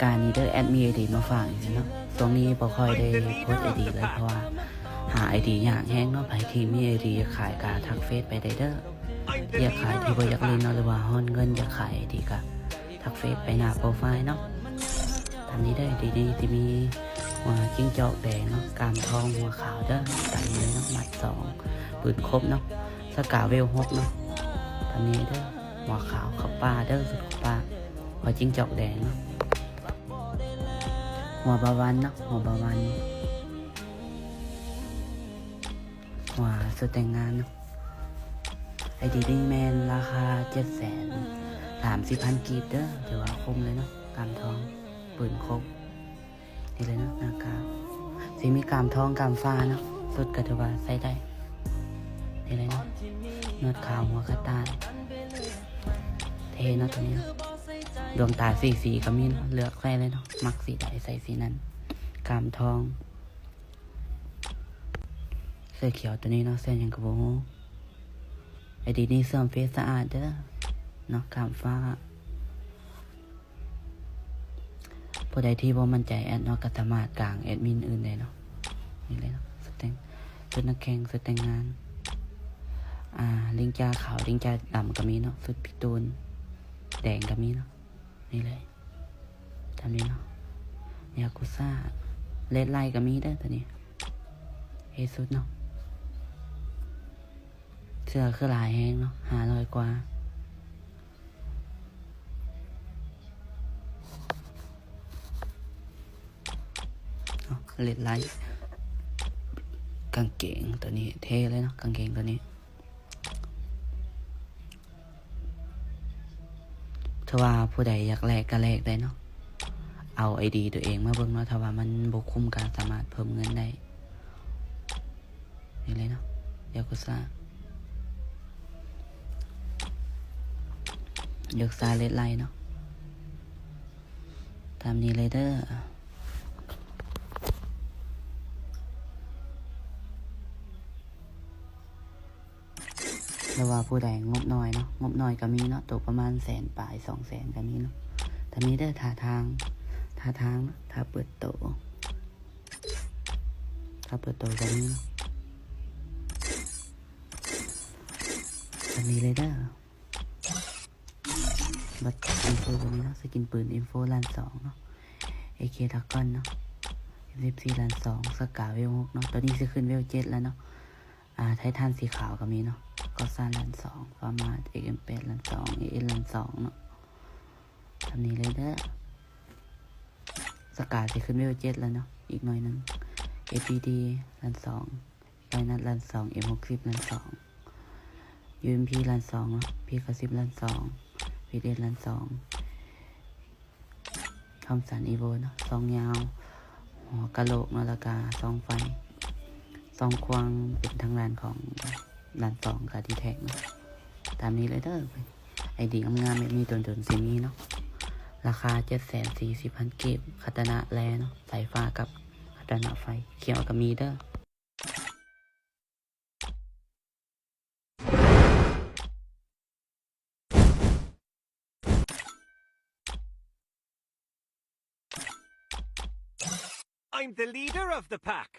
ການນີ້ເດີ ແອດມີໄອດີມາຝາກອີກແລ້ວເນາະ. ຊ່ວງນີ້ບໍ່ຄ່ອຍໄດ້ໂພສໄອດີເລີຍ ເພາະວ່າຫາໄອດີຍາກແຮງເນາະ. ໃຜທີ່ມີໄອດີຢາກຂາຍກະທັກເຟສໄປໄດ້ເດີ. ຢາກຂາຍທີ່ບໍ່ຢາກຫຼິ້ນເນາະ ຫຼືວ່າຮ້ອນເງິນຢາກຂາຍໄອດີກະທັກເຟສໄປໜ້າໂປຣໄຟລ໌ເນາະ. ຕາມນີ້ເດີ ໄອດີນີ້ຊິມີຫົວຈິ້ງຈອກແດງເນາະ, ກ້າມທອງ ຫົວຂາວເດີ. ຕາມນີ້ເນາະ ໝັດສອງ ປືນຄົບເນາະ, ສະກາເວວຫົກເນາະ. ຕາມນີ້ເດີ ຫົວຂາວເຂົ້າປ່າເດີ ສຸດເຂົ້າປ່າ. ຫົວຈິ້ງຈອກແດງເນາະ, ຫົວບາວັນເນາະ, ຫົວບາວັນ, ຫົວສຸດແຕ່ງງານເນາະ. ໄອດີນີ້ແມ່ນລາຄາເຈັດແສນສາມສິບພັນກີບເດີ, ຖືວ່າຄຸ້ມເລີຍເນາະ. ກ້າມທອງ ປືນຄົບ ນີ້ເລີຍເນາະ, ໜ້າກ້າມ ຊິມີກ້າມທອງ ກ້າມຟ້າເນາະ, ສຸດກໍຖືວ່າໃຊ້ໄດ້. ນີ້ເລີຍເນາະ, ໜວດຂາວ ຫົວກະຕ່າຍ ເທ່ເນາະໂຕນີ້. ດວງຕາສີ່ສີກໍມີເນາະ, ເລືອກໃສ່ເລີຍເນາະ, ມັກສີໃດໃສ່ສີນັ້ນ. ກ້າມທອງ ເສື້ອຂຽວໂຕນີ້ເນາະ, ເສື້ອຫຍັງກໍບໍ່ຮູ້. ໄອດີນີ້ເຊື່ອມເຟສສະອາດເດີເນາະ, ກ້າມຟ້າ. ຜູ້ໃດທີ່ບໍ່ໝັ້ນໃຈແອັດເນາະ ກໍສາມາດກາງແອັດມິນອື່ນໄດ້ເນາະ. ນີ້ເລີຍເນາະ, ຊຸດແຕ່ງ ຊຸດນັກແຂ່ງ ຊຸດແຕ່ງງານ. ອ່າ ລິງຈາຂາວ ລິງຈາດຳກໍມີເນາະ, ຊຸດພິກຕູນແດງກໍມີເນາະ. ນີ້ເລີຍ ຕາມນີ້ເນາະ, ຢາກູຊາ ເຣດໄລກໍມີເດີໂຕນີ້. ເອສຸດເນາະ, ເສື້ອຄືຫຼາຍແຮງເນາະ, ຫ້າຮ້ອຍກວ່າ. ເນາະ ເຣດໄລ ກາງເກງໂຕນີ້ເທ່ເລີຍເນາະ, ກາງເກງໂຕນີ້. ຖ້າວ່າຜູ້ໃດຢາກແລກກໍແລກໄດ້ເນາະ, ເອົາໄອດີໂຕເອງມາເບິ່ງເນາະ, ຖ້າວ່າມັນບໍ່ຄຸ້ມກໍສາມາດເພີ່ມເງິນໄດ້. ນີ້ເລີຍເນາະ, ຢາກູຊາ ຢາກູຊາ ເຣດໄລເນາະ, ຕາມນີ້ເລີຍເດີ. ຫຼືວ່າຜູ້ໃດງົບໜ້ອຍເນາະ, ງົບໜ້ອຍກໍມີເນາະ, ຕົກປະມານແສນປາຍ ສອງແສນກໍມີເນາະ. ຕາມນີ້ເດີ, ທ່າທາງ ທ່າທາງ ຖ້າເປີດໂຕ ຖ້າເປີດໂຕກໍມີເນາະ. ຕາມນີ້ເລີຍເດີ. ບັດເອັມໂຟໂຕນີ້ເນາະ, ສະກິນປືນເອັມໂຟລ້ານສອງເນາະ, ເອເຄດຣາກອນເນາະ ເອັມສິບສີ່ລ້ານສອງ, ສະກາເວວຫົກເນາະ, ຕອນນີ້ຊິຂຶ້ນເວວເຈັດແລ້ວເນາະ. ອ່າ ໄທທານສີຂາວກໍມີເນາະ, ກໍຊາລ້ານສອງ, ຟາມາເອັກເອັມແປດລ້ານສອງ, ເອເອັນລ້ານສອງເນາະ. ຕາມນີ້ເລີຍເດີ. ສະກາຊິຂຶ້ນເວວເຈັດແລ້ວເນາະ, ອີກໜ້ອຍໜຶ່ງ. ເອພີດີລ້ານສອງ, ໄຟນັດລ້ານສອງ, ເອັມຫົກສິບລ້ານສອງ, ຢູເອັມພີລ້ານສອງເນາະ, ພີເກົ້າສິບລ້ານສອງ, ພີເອັດລ້ານສອງ, ທອມສັນອີໂວເນາະ, ຊອງຍາວ ຫົວກະໂຫຼກເນາະ, ແລ້ວກະຊອງໄຟ ຊອງຂວ້າງເປັນທາງດ້ານຂອງລ້ານສອງ ກະດີແທັກເນາະ. ຕາມນີ້ເລີຍເດີ. ໄອດີງາມໆແບບນີ້ດົນໆຊິມີເນາະ. ລາຄາເຈັດແສນສີ່ສິບພັນກີບ, ຄາຕານະແລເນາະ, ສາຍຟ້າກັບຄາຕານະໄຟ, ຂຽວກໍມີເດີ. I'm the leader of the pack.